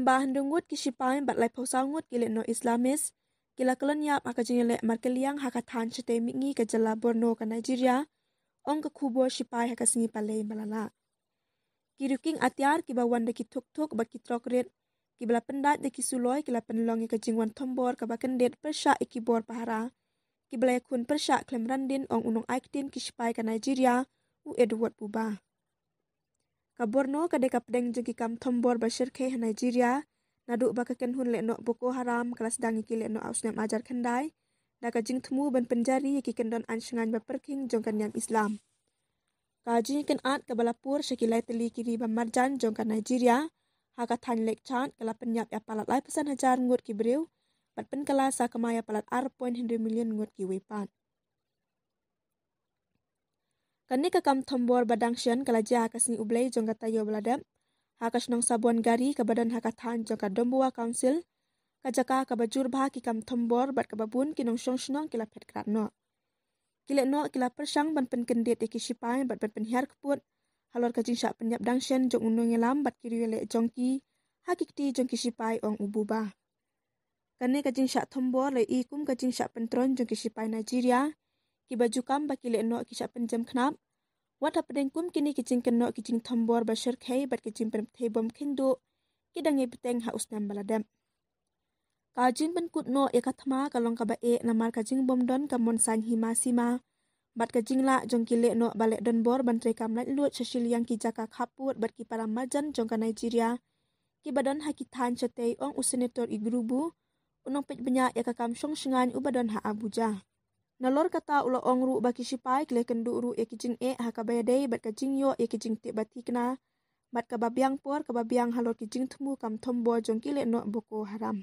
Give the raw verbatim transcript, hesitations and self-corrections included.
Ba hynriew ngut ki shipai bad laiphew saw ngut ki lehnoh Islamist ki la kyllon ïap ha ka jingïaleh markylliang ha ka thaiñ shatei mihngi ka jylla Borno ka Nigeria, ong ka khubor shipai ha ka sngi Palei ba la lah. Ki riew king atiar kiba wan da ki thuk thuk bad ki trok rit kiba la pyndait da ki suloi ki la pynlong ïa ka jingwan thombor kaba kyndit pyrshah ïa ki bor pahara kiba la ïakhun pyrshah khlem randin, ong u nongai ktien ki shipai ka Nigeria, u Edward Buba. Ka Borno ka dei ka pdeng jong ki kam thombor ba shyrkhei ha Nigeria naduh ba ka kynhun lehnoh Boko Haram ka la sdang ïa ki lehnoh ha u snem ar hajar khyndai da ka jingthmu ban pynjari ïa ki kyndon ain shngaiñ ba pyrkhing jong ka niam Islam. Ka jingïakynad kaba la pur sha ki lai tylli ki ri ba marjan jong ka Nigeria ha ka thaiñ Lake Chad ka la pynïap ïa palat laiphew san hajar ngut ki briew bad pynkylla sakma ïa palat ar point hynriew million ngut kiwei pat. Kane ka kam thombor ba dang shen ka la jia ha ka sngi U Blei jong ka taïew ba la dep ha ka shnong Sabon Gari kaba don ha ka thaiñ jong ka Damboa Council, ka jaka kaba jur bha ki kam thombor bad kaba bun ki nongshong shnong ki la phet krad noh. Ki lehnoh ki la pyrshang ban pynkyndit ïa ki shipai bad ban pynhiar kput halor ka jingshah pynïap dang shen jong u nongïalam bad ki riew ïaleh jong ki ha ki kti jong ki shipai, ong u Buba. Kane ka jingshah thombor la ïohi kum ka jingshah pyntroiñ jong ki shipai Nigeria kiba ju kam ba ki lehnoh ki shah pynjem khnap. Wat hapdeng kum kine ki jingkynnoh ki jingthombor ba shyrkhei bad ki jingpynbthei bom kheiñ duh ki dang ïai bteng ha u snem ba la dep. Ka jingpynkut noh ïa ka thma ka long kaba eh namar ka jingbym don ka mon saiñ hima sima bad ka jinglah jong ki lehnoh ba leh donbor ban treikam laitluid sha shiliang ki jaka khappud bad ki para marjan jong ka Nigeria kiba don ha ki thaiñ shatei, ong u Senator Igrubu, u nongpeit bniah ïa ka kam shong shngaiñ uba don ha Abuja. Nalor kata u la ong ruh ba ki shipai ki la ïakynduh ruh ïa ki jingeh ha kaba ïadei bad ka jingïoh ïa ki jingtip ba thikna bad kaba biang por kaba biang halor ki jingthmu kam thombor jong ki lehnoh Boko Haram.